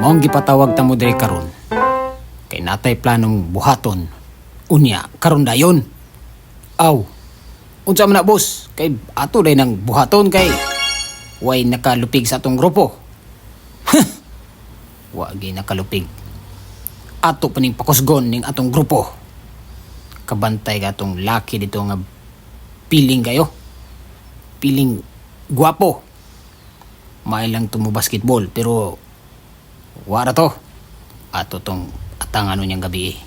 Maong gipatawag ta mo diri karon. Kay natay planong buhaton. Unya, karon dayon. Aw. Unsa man na, boss? Kay ato day nang buhaton kay way nakalupig sa atong grupo. Wa gyud nakalupig. Ato pa ning pakusgon ning atong grupo. Kabantay ka atong laki dito nga piling kayo. Piling guwapo. May lang tumo basketball pero wara to. Ato tong atangan niyang gabi eh.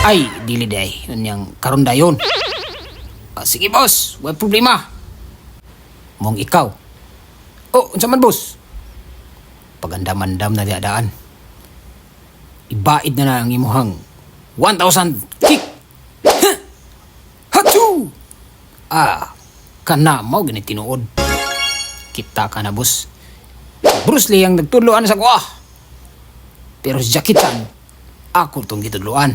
Ay, dili day. Yun yang karon dayon. Ah, sige boss, way problema. Mong ikaw. Oh, unsa man, boss? Pagandam-andam na diadaan. Ibaid na na ang imuhang 1,000 kick. Huh! Hachu! Ah, kana mao gani tinuod. Kita ka na, boss. Bruce Lee ang nagtudloan sa kuha. Pero si Jackie Chan, ako tong gitudloan.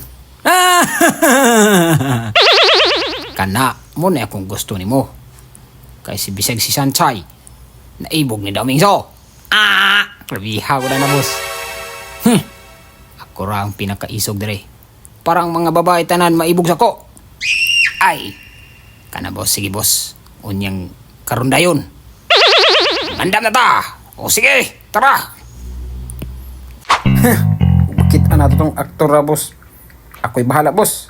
Kana mo na akong gusto nimo. Kay si bisag si Sanchay, naibog ni Daming So. Ah, grabiha ko na na, boss. Ako ra ang pinakaisog dire. Parang mga babae tanan maibog sa ko. Ay, kana boss, sige boss. Unyang karon dayon. Andam na ta. O sige, tara. Bakit ana to tong aktor ra, boss? Ako'y bahala, boss.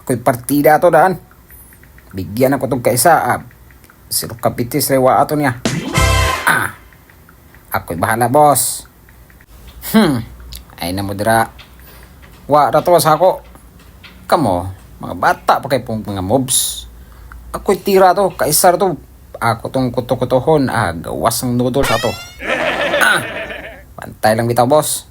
Ako'y partida to daan. Bigyan ako tong kaisa. Ah, si Kapitis rewa ato niya. Ah, ako'y bahala, boss. Ay na mo dira. Wa ra to sa ako. Kamo, mga bata pa kay pong mga mobs. Ako'y tira to, kaisa ra to. Ako tong kuto-kutohon, ah, gawas ang noodles ato. Ah, pantay lang bitaw, boss.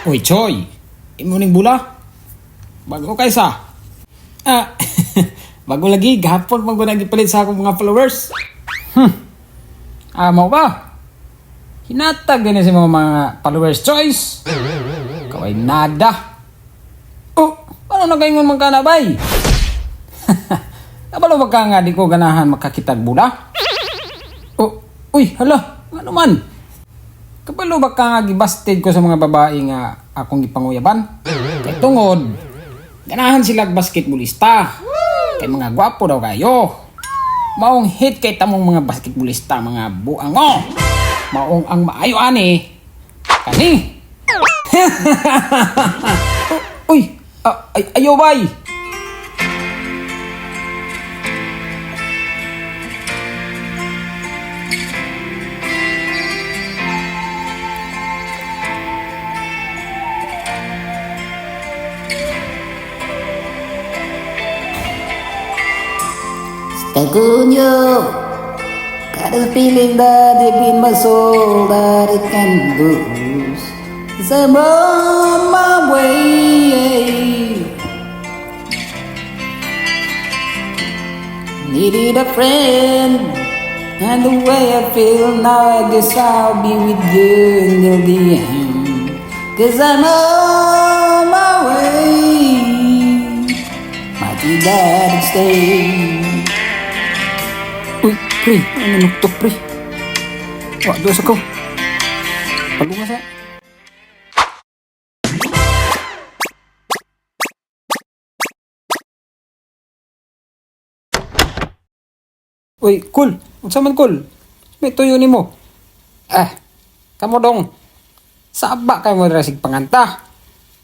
Uy, Choy! Imo ning bula? Bago kaysa? Ah, bago lagi, gahapon man ko nagipalit sa akong mga followers. Ah, mao ba? Hinatag din sa mga followers choice. Kaway nada. Oh, ano na kaingon man ka na, bay? Kabalo ba ka nga di ko ganahan makakitag bula? Oh, uy, hala, ano man? Kabalo ba ka nga gibasted ko sa mga babae nga akong gipanguyaban? Kay tungod, ganahan sila basketballista. Kay mga gwapo daw kayo. Maong hit kay tamong mga basketballista, mga buango. Maong ang maayo ani. Kani. Oh, uy, ah, ay, ayo bay. Stuck on you. Got a feeling that deep in my soul that it can lose. 'Cause I'm on my way. Needed a friend. And the way I feel now, I guess I'll be with you until the end. 'Cause I'm on my way. Might be glad to stay. Uy, pre, ano nuktok, pre? Wa, doon sa ko. Palunga sa. Uy, cool. Unsa man, cool? May tuyo nimo. Ah, kamo dong. Saba kay mo dira sig panganta.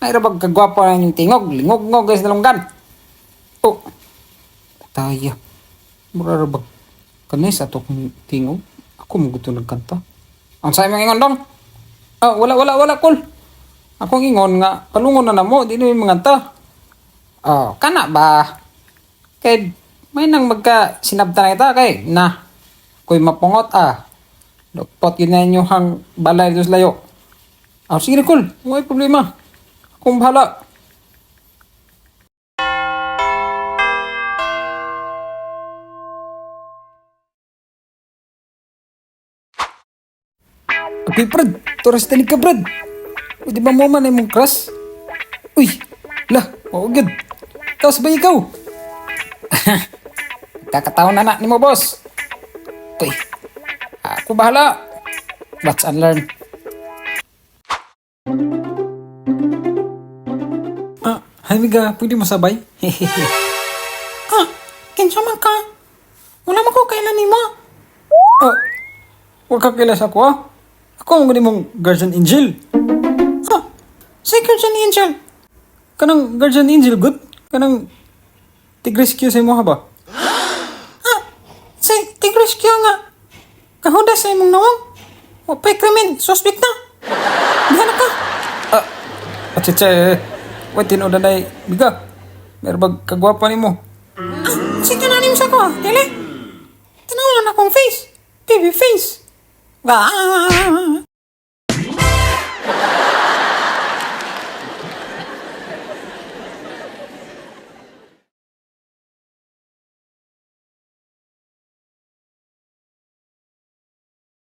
Ay ra bag kagwapo na inyong tingog, lingog-ngog guys nalunggan. Oh. Taya. Mura ra bag kanis ato kong tingog. Ako mo gusto nagkanta. Ang sa imong ingon dong? Ah, wala wala wala, cool. Akong ingon nga palungon na namo, di na mi manganta. Oh, kana ba? Kay may nang magka sinabta na kita kay na koy mapungot ah. Lupot yun na inyong hang balay dito sa layo. Ah, sige na, cool. May problema. Akong bahala. Okay, Brad. Toras tani ka, Brad. Pwede ba mo man imong crush? Uy, lah, mao gyud. Tapos ba ikaw? Kakataon na na nimo, boss. Uy, ako bahala. Watch and learn. Ah, hi Miga, pwede mo sabay? Ah, kinsa man ka? Wala man ko kailan nimo. Ah, wag ka kaila sa ako ah. Ako ang mong guardian angel. Ah, si Guardian Angel. Kanang guardian angel, good? Kanang tig-rescue sa imo ha ba? Ah, si Tigres Kyo nga. Kahuda sa imong nawong. Wa pa'y krimen, suspect na. Diha na ka. Ah, acheche, wait, tinuod na day, Miga. Meron bag kagwapa nimo? Ah, si kananim sa ko, dili. Tanaw lang akong face. Baby face. Ah.